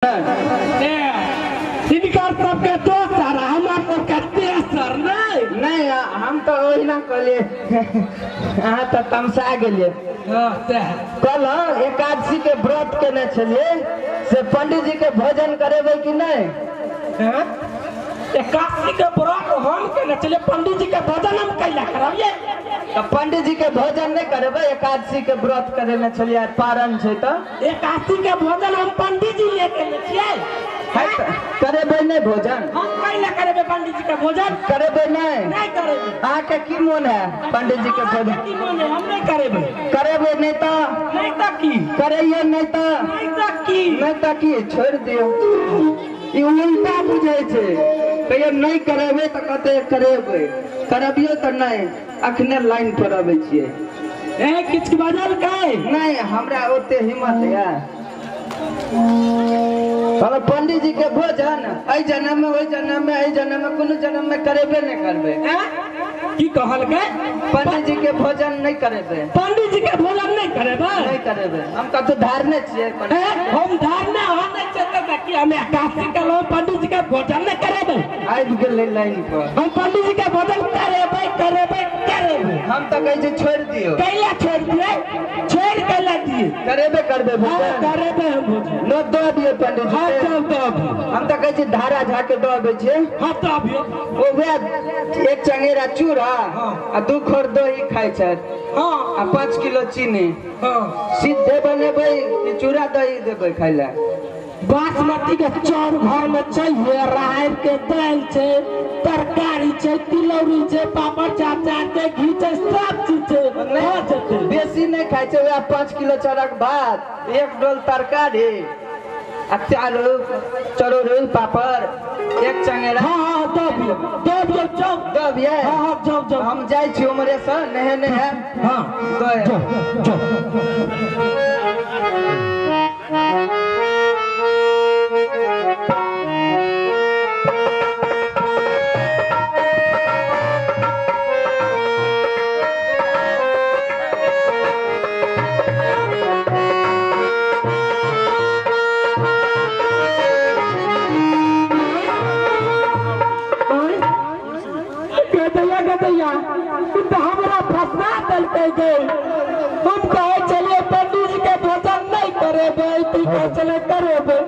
हिनकर सबके दोसर आ हमर सबके तेसर नहि। नहि, हम तऽ ओहिना कहलियै, अहाँ तऽ तमसा गेलियै। हँ, सएह कहलहुँ एकादशी के व्रत केने छलियै से पंडीजी के भोजन करेबै कि नहि? हँ? एकादशी के व्रत हम केने छलियै, पंडीजी के भोजन हम कैला करब ये? तऽ पंडीजी के भोजन नहि करेबै? एकादशी के व्रत करेने छलियै, पारण छै तऽ एकादशी के भोजन हम पंडीजी ले केने छियै। है तऽ करेबै नहि भोजन? हम कैला करेबै पंडीजी के भोजन? करेबै नहि? नहि करेबै। अहाँके की मोन है पंडीजी के भोजन? की मोन है? हम नहि करेबै। करेबै नहि तऽ? नहि तऽ की? करैये नहि तऽ? नहि तऽ की? नहि तऽ की? छोड़ि दियौ, ई उल्टा बुझै छै। कहियो नहि करेबै तऽ कते करेबै, करबियौ तऽ नहि। अखने लाइन पर अबै छियै। ए, किछु बजल कै? नहि, हमरा ओते हिम्मत है। कहलहुँ पंडीजी के भोजन एहि जन्म में, ओहि जन्म में, एहि जन्म में, कोनो जन्म में करेबे नहि करबै। हैं? की कहलकै? पंडीजी के भोजन नहि करेबै। पंडीजी के भोजन नहि करेबै? नहि करेबै। हम कतहु धारने छियै? ए, हम धारने अहाँ नहि छियै तऽ देखिए, हम एकादशी केलहुँ, पंडीजी के भोजन नहि करेबै। आबि गेलै लाइन पर। हम पंडीजी के भोजन करेबै, करेबै, करेबै। हम तऽ कहै छी छोड़ि दियौ। कैला छोड़ि दियै? छोड़ि कैला दियै? करेबे करबै हाँ, भोजन। करेबै हम भोजन। नो दऽ दियौ पंडीजी हाँ, के। चल दऽ अबियौ। हम तऽ कहै छी धारा झा के दऽ अबै छियै। हाँ, दऽ अबियौ। ओ वएह एक चंगेरा चूड़ा हाँ। आ 2 खोर दही खाइ छथि। हाँ। आ 5 किलो चीनी। हाँ। सीधे बनेबै कि चूड़ा दही देबै खाइ लए? बासमती के चाउर घर में चाहिए, राहड़ के दालि छै, तरकारी छै, तिलौरी छै, पापड़ चाचा छै, घी छै, सब चीज छै, भऽ जेतै। बेसी नहि खाइ छै, वएह 5 किलो चाउरक भात, 1 डोल तरकारी आ चालू चरौरी पापड़, एक चंगेरा। हाँ, हाँ, दऽ दियौ, दऽ दियौ, जाउ। दऽ दियै? हाँ, हाँ, जाउ, जाउ। हम जाइ छी उम्हरे सँ नहे नहे। हाँ, दऽ जाउ, जाउ। गदैया, गदैया, ई तऽ हमरा फंसा देलकै गे। हम कहै छलियै पंडीजी के भोजन नहि करेबै, ती कहै छलै करेबै।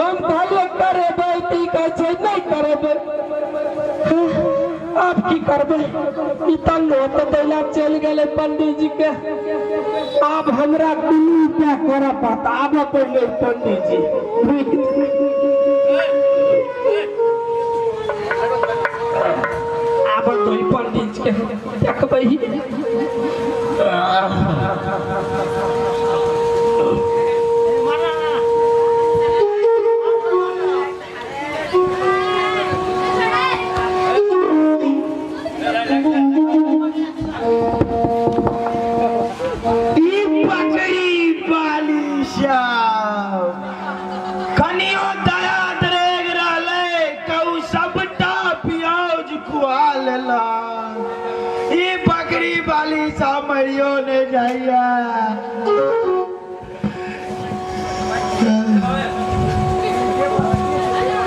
हम कहलियै करेबै, ती कहै छै नहि करेबै। आब की करबै? ई तऽ नोत दैला चलि गेलै पंडीजी के। आब हमरा कोनो उपाय करऽ पड़त। आबऽ पड़लै पंडीजी, रुकि आब तो ई पंडीजी के देखबै ही। ई बकरी बाली सब कनियो दया दरेग रहलै कहू, सबटा प्याज खुआ लेलक। ई बकरी बाली सब मरियो नहि जाइया।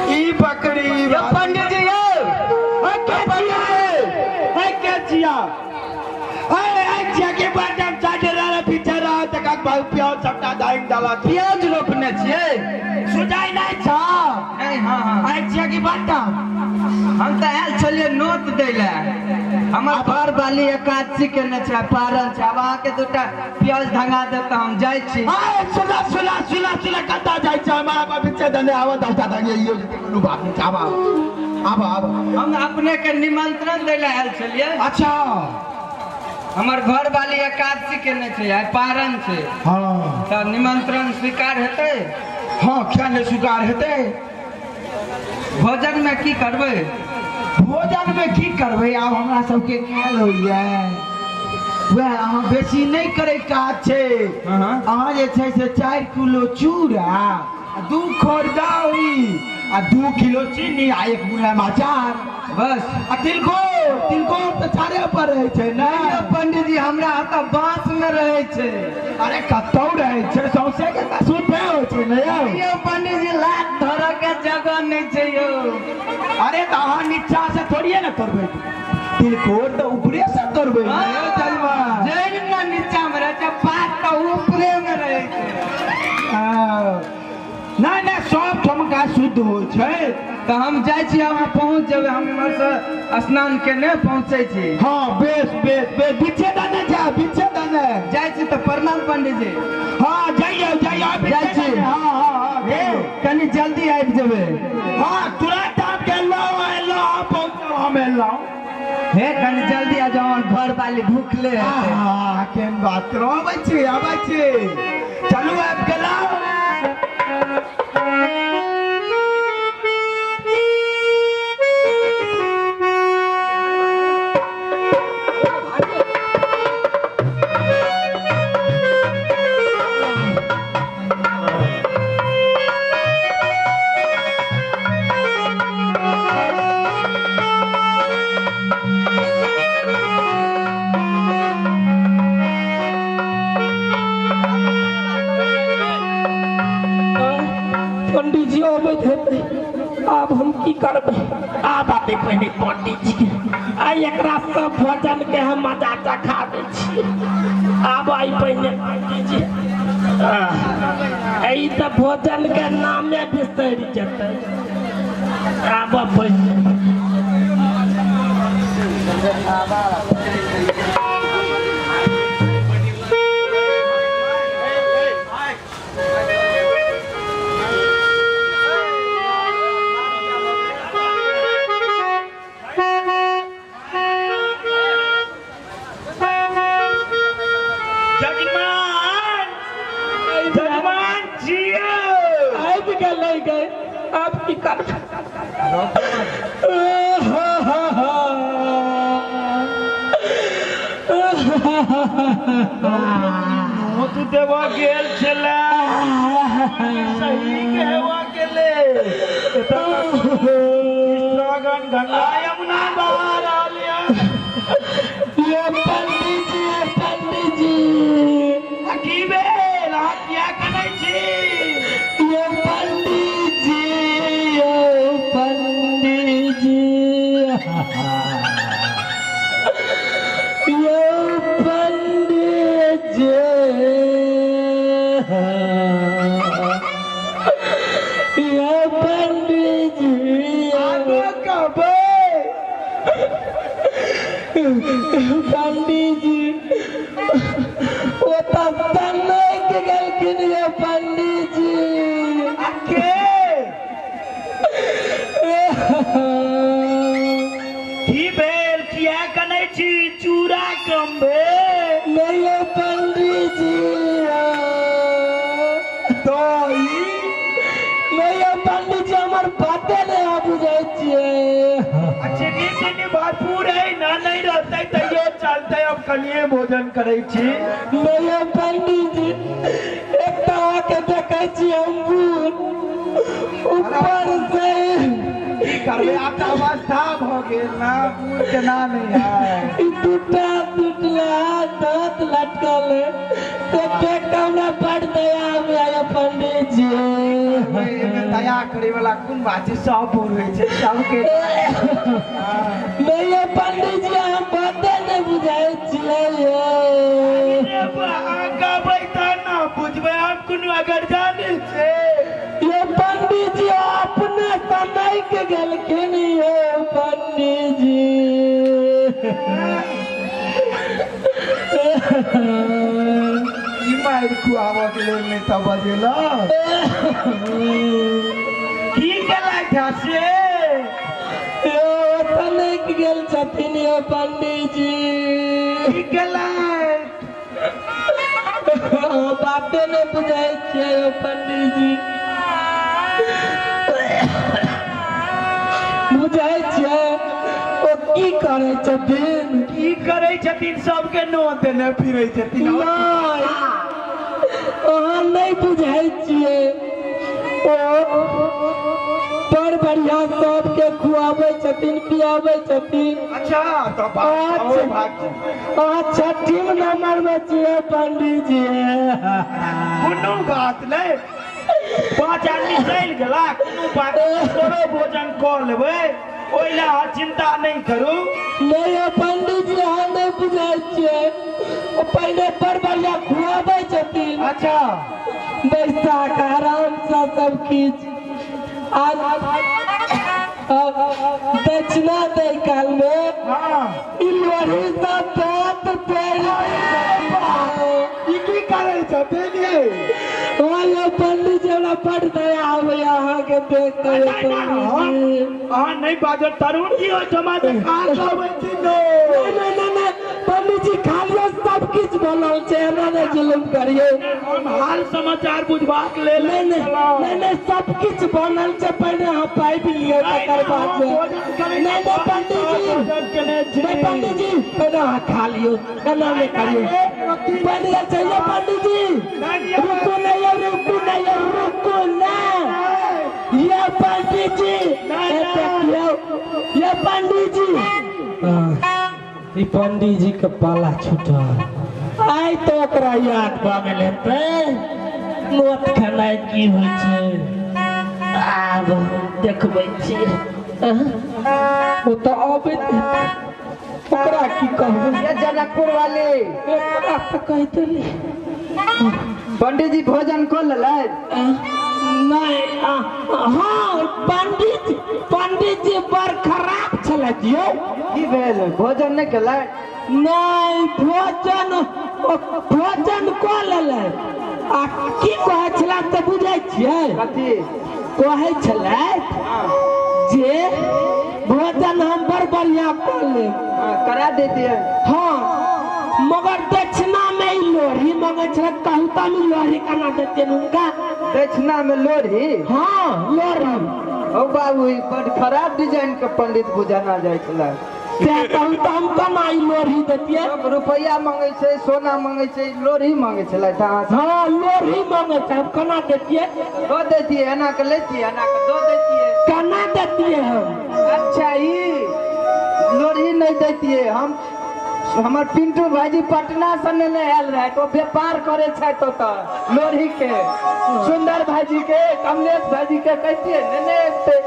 ई बकरी यौ पंडीजी, यौ पंडीजी, ऐ के छिया? ऐ ऐ छिया के बाटम चाटे रह पीछे रह तक प्याज सबटा दाइंग डाला। प्याज रोपने छियै? सुझाइ नहि छ? नहि, हाँ हाँ। ऐ छिया की बाटम? हम तऽ आयल छलियै नोत दै लए। हमर घर वाली एकादशी केने छै, पारल छै। आब अहाँके दूटा प्याज धंगा देब तऽ हम जाइ छी। आए, सुना सुना सुना सुना, कतऽ जाइ छै? हमारा बाप पीछे दने आवा, दसटा दंगे इयो जेते, कोनो बात नहि छै। आबा आबा आबा। हम अपने के निमंत्रण दै लए आयल छलियै। अच्छा। हमर घर वाली एकादशी केने छै, आइ पारन छै। हाँ। तऽ निमंत्रण स्वीकार हेतै? हाँ, किया नहि स्वीकार हेतै? भोजन में की करबै? भोजन में की करबै? आब हमरा सबके खायल होइया वएह। अहाँ बेसी नहि करै काज छै। हाँ। अहाँ जे छै से 4 किलो चूड़ा आ 2 खोर दही आ 2 किलो चीनी आ 1 मुलायम अचार। बस। आ तिलकोर, तिलकोर तऽ चारे पर रहै छै ने? यौ पंडीजी, हमरा ओतऽ बांस में रहै छै। अरे कतौ रहै छै, सौंसे के तऽ शुद्धे होइ छै ने यौ। यौ पंडीजी, लात के जगह नहीं छै यौ। अरे तऽ अहाँ नीचा से थोड़िए ने तोड़बै, तिलकोर तऽ ऊपरे से तोड़बै ने यौ जजमान। जड़ि ने नीचा मे रहै छै, पात तऽ ऊपरे मे रहै छै। हँ। नहि नहि, सब ठमका शुद्ध होइ छै। तऽ हम जाइ छी, अहाँ पहुँच जेबै, हम इम्हर से स्नान केने पहुँचै छी। हँ, बेस बेस बेस, बीचे दने जा, बीचे दने। जाइ छी तऽ, प्रणाम पंडीजी। हँ, जइयौ जइयौ, बीचे जाइ छी। दने। हँ हँ हँ, जइयौ। कनि जल्दी आबि जेबै। हँ, तुरंत हम गेलहुँ, एलहुँ, हम पहुँचलहुँ, हम एलहुँ। हे, कनि जल्दी आ जाउ, हमर घर वाली भूखले हेतै। आहा, केहन बात करू, अबै छी, अबै छी, चलू, आबि गेलहुँ। पंडीजी अबैत हेतै, आब हम की करबै? आब आते पहिने पंडीजी के, आइ एकरा सब भोजन के हम मजा चखा दै छी। आब आई पहिने पंडीजी, आह, ई तऽ भोजन के नामे बिसरि जेतै। आब पहिने। जजमान, जजमान जियो। आबि गेलै गे, आब की करबै? नोत देबऽ गेल छलै, सही कहबऽ गेलै। एतऽ स्त्रागण गंगा यमुना बहा रहल यऽ। ये पंडीजी, ये पंडीजी। आ की भेल? अहाँ किया कनै छी? ये पंडीजी, ये पंडीजी, ये पंडीजी, ये पंडीजी। आगू कहबै। पंडीजी, ओ तऽ सनकि गेलखिन ये पंडीजी। आ के? की भेल? किया कनै छी? चूड़ा कम भेल? नहीं ये पंडीजी। दही? नहीं ये पंडीजी, हमर बाते नहीं बुझै छियै। आ चीनी तीनी भरपूर है ना? नहीं रहतै तैयो चलतै, हम कनिये भोजन करै छी। नहीं ये पंडीजी, एकटा अहाँके देखै छी हम बूढ़, ऊपर से की करबै, आब तऽ अवस्था भऽ गेल ना, बूढ़ केना नहि है। ई दूटा टूटला दांत लटकल है, से देख कऽ हमरा बड़ दया आबै ये पंडीजी। एहिमे दया करे वाला कोन बात छै? सब बूढ़ होइ छै सबके। नहीं ये पंडीजी, हम बाते नहीं बुझाइ छियै ये। अहाँ कहबै तऽ ने बुझबै, हम कोनो अगर जानै छै? ये पंडीजी, अपने सनकि गेलखिन ये पंडीजी। ई मारि खुआबऽ के लेल नहि तऽ बजेलक। की केलथि हँ से? यौ, सनकि गेल छथिन यौ पंडीजी। की केलथि? बाते नहि बुझाइ छियै यौ पंडीजी। बुझाइ छियै ओ की करै छथिन? की करै छथिन? सबके नोत देने फिरै छथिन। नहि, अहाँ नहि बुझाइ छियै। ओ बड़ बढ़िआँ सबके खुआबै छथिन, पियाबै छथिन। अच्छा, तऽ बात अच्छा। भाग्य। अहाँ छठिम नंबर मे छियै पंडीजी। कोनो बात नहि। 5 आदमी चलि गेला, कोनो बात नहि, तोरो भोजन कऽ लेबै, ओहि लए अहाँ चिन्ता नहि करू। नहि यौ पंडीजी, अहाँ नहि बुझै छियै, ओ पहिने बड़ बढ़िया खुआबै छथिन। अच्छा। बैसाख आरामसँ सब किछु। आज दक्षिणा दै कालमे हँ ई लोढ़ी सब दाँत तोड़ि ई की करै छथिन ये? हाँ यौ पंडीजी, हमरा बड़ दया आबैया अहाँके देख कऽ यौ पंडीजी। अहाँ नहि बाजब तरुण जी, ओहिठमा से खा कऽ अबै छी नो। नहि नहि नहि नहि पंडीजी, खालियो सब किछु बनल छै, एना नहि जुलुम करियौ। हम हाल समाचार बुझबाक लेल नहि नहि नहि नहि, सब किछु बनल छै, पहिने अहाँ पाबि लियौ तकर बाद जे। भोजन करै। नहि नहि पंडीजी, केने छी। नहि पंडीजी, पहिने अहाँ खा लियौ, एना नहि करियौ। पहिने चाहिए पंडीजी, रुकू नहीं यौ, रुकू नहीं यौ, रुकू ना ये पंडीजी, ये देखियौ ये पंडीजी। ई पंडीजी के पाला छूटल, आइ तऽ ओकरा याद भऽ गेल हेतै नोत खेनाइ की होइ छै। आब देखबै छियै, ओ तऽ अबैत हेतै, ओकरा की कहबै? ये जनकपुर वाली। ओकरा तऽ कहि देली। पंडित जी भोजन कऽ लेलथि? नहि, हँ पंडित, पंडित जी बड़ खराब छलथि यौ। की भेल, भोजन नहि केलथि? नहि, भोजन ओ भोजन कऽ लेलथि आ की कहै छलथि तऽ बुझै छियै? कथी? कहै छलथि जे भोजन हम बड़ बढ़िआँ कऽ लेब। हाँ, करा देतियै। हाँ, मगर दक्षिणा में ई लोढ़ी मंगै छलथि, कहू तऽ हम ई लोढ़ी केना देतियनि हुनका? दक्षिणा में लोढ़ी? हाँ, लोढ़ी। ओ बाबू, ई बड़ खराब डिजाइन के पंडित बुझाना जाइ छलै। से कहू तऽ हम केना ई लोढ़ी देतियै? सब रुपैआ मंगै छै, सोना मंगै छै, लोढ़ी मंगै छलै तऽ अहाँ हाँ, लोढ़ी मंगै छै, हम केना देतियै? दऽ दैतियै, एना के लैतियै, एना के दऽ दैतियै। केना देतियै हम? अच्छा, ई लोढ़ी नहि दैतियै हम। हमर पिंटू भाईजी पटना से नेने आयल रहे, तो व्यापार करे छथि ओतऽ लोढ़ी के। सुंदर भाईजी के, कमलेश भाईजी के कहितियै, नेने अबितै।